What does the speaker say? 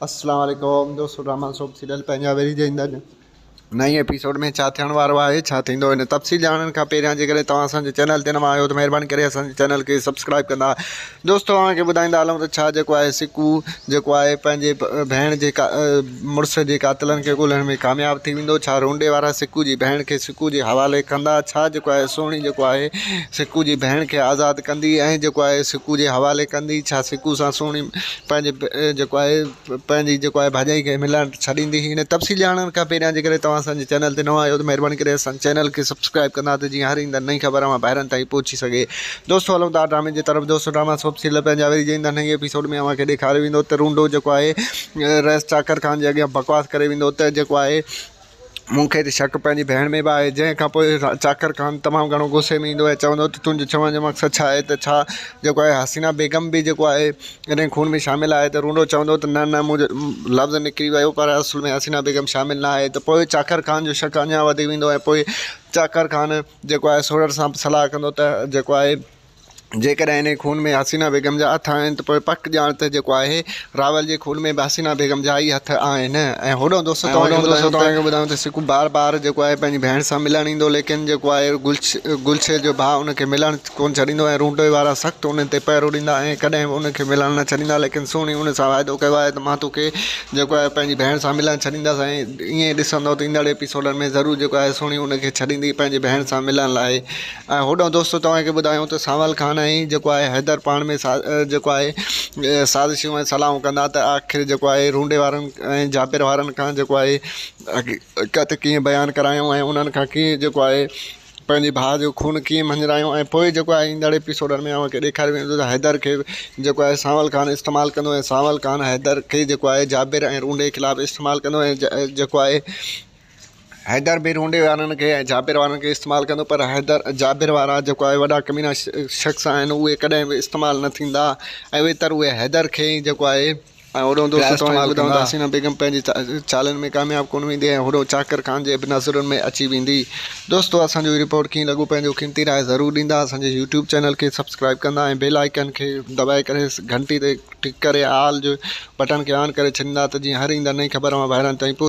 السلام عليڪم دوستو ڊراما سوپ سيريل پنهنجا وري جي ايندڙ نئين ايپيسوڊ ۾ ڇا ٿيڻ وارو آهي ڇا ٿيندو ان تفصيل ڄاڻڻ کان پهريان جيڪڏهن توهان اسان جي چينل تي نوان آهيو ته مهرباني ڪري اسان جي چينل کي سبسڪرائب ڪندا دوستو اوهان کي ٻڌائيندا هلون ته ڇا جيڪو آهي سڪو جيڪو آهي پنهنجي ڀيڻ جي مڙس جي قاتلن کي ڳولڻ ۾ ڪامياب ٿي ويندو ڇا رونڊي وارا سڪو جي ڀيڻ کي سڪو جي حوالي ڪندا ڇا جيڪو آهي سهڻي جيڪو آهي سڪو جي ڀيڻ کي آزاد ڪندي ۽ جيڪو آهي سڪو جي حوالي ڪندي ڇا سڪو سان سهڻي پنهنجي جيڪو آهي پنهنجي جيڪو آهي ڀاڄائي کي ملڻ ڇڏيندي هن تفصيل ڄاڻڻ کان پهريان جيڪڏهن توهان اسان جي چينل تي نوان آهيو ته مهرباني ڪري اسان چينل کي سبسڪرائب ڪندا ته جيئن هر ايندڙ نئين خبر اوهان ڀائرن تائين پهچي سگهي دوستو هلون ٿا ڊرامي جي طرف دوستو ڊراما سوپ سيريل پنهنجا وري جي ايندڙ نئين ايپيسوڊ ۾ اوهان کي ڏيکاريو ويندو ته رونڊو جيڪو آهي رئيس چاڪر خان جي اڳيان بڪواس ڪري ويندو ته جيڪو آهي مون کي ته شڪ پنهنجي ڀيڻ ۾ به آهي جنهن کان پوء چاڪر خان تمام گهڻو غصي ۾ ايندو ۽ چوندو ته تنهنجو چوڻ جو مقصد ڇا آهي ته ڇا جيڪو آهي حسينه بيگم به جيڪو آهي انهي خون ۾ شامل آهي ته رونڊو چوندو ته نه نه منهنجو لفظ نڪري ويو پر اصل ۾ حسينه بيگم شامل نه آهي ته پوء چاڪر خان جو شڪ اڃا وڌي ويندو ۽ پوء چاڪر خان جيڪو آهي سوڙر سان به صلاح ڪندو ته جيڪو آهي جيڪڏهن انهي خون ۾ حسينه بيگم جا هٿ آهن ته پوء پڪ ڄاڻ ته جيڪو آهي راول جي خون ۾ به حسينه بيگم جا ئي هٿ آهن ۽ هوڏانهن دوستو توهان کي ٻڌايون ته سڪو بار بار جيڪو آهي پنهنجي ڀيڻ سان ملڻ ايندو ليڪن جيڪو آهي گلشير جو ڀاء ان کي ملڻ ڪونه ڇڏيندو ۽ رونڊي وارا سخت ان تي پهرو ڏيندا ۽ ڪڏهن به ان کي ملڻ نه ڇڏيندا ليڪن سهڻي ان سان واعدو ڪيو آهي ته مان توکي جيڪو آهي پنهنجي ڀيڻ سان ملڻ ڇڏيندس ۽ ائين ڏسندو ته ايندڙ ايپيسوڊن ۾ ضرور جيڪو آهي سهڻي ان کي ڇڏيندي پنهنجي ڀيڻ سان ملڻ لاء ۽ هوڏانهن دوستو توهان کي ٻڌايون ته سانول خان ۽ جيڪو آهي حيدر پاڻ ۾ جيڪو آهي سازشون ۽ صلاحون ڪندا ته آخر جيڪو آهي رونڊي وارن ۽ جابر وارن کان جيڪو آهي حقيقت ڪيئن بيان ڪرايون ۽ انهن کان ڪيئن جيڪو آهي پنهنجي ڀاء جو خون ڪيئن مڃرايون ۽ پوء جيڪو آهي ايندڙ ايپيسوڊن ۾ اوهان کي ڏيکاريو ويندو ته حيدر کي جيڪو آهي سانول خان استعمال ڪندو ۽ سانول خان حيدر کي جيڪو آهي جابر ۽ رونڊي خلاف استعمال ڪندو ۽ جيڪو آهي حيدر به رونڊي وارن کي ۽ جابر وارن کي استعمال ڪندو پر حيدر جابر وارا جيڪو آهي وڏا ڪمينا شخص آهن اهي ڪڏهن به استعمال نه ٿيندا ۽ ويتر اهي حيدر کي ئي جيڪو آهي ۽ هوڏو دوستو توهان کي ٻڌايون ته حسينه بيگم پنهنجي چالن ۾ ڪامياب ڪونه ويندي ۽ هوڏو چاڪر خان جي به نظرن ۾ اچي ويندي دوستو اسان جو هي رپورٽ ڪيئن لڳو پنهنجو قيمتي راء ضرور ڏيندا اسان جي يوٽيوب چينل کي سبسڪرائب ڪندا ۽ بيل آئيڪن کي دٻائي ڪري گهنٽي تي ٽڪ ڪري آل جو بٽڻ کي آن ڪري ڇڏيندا ته جيئن هر ايندڙ نئين خبر اوهان ڀائرن تائين پهچي.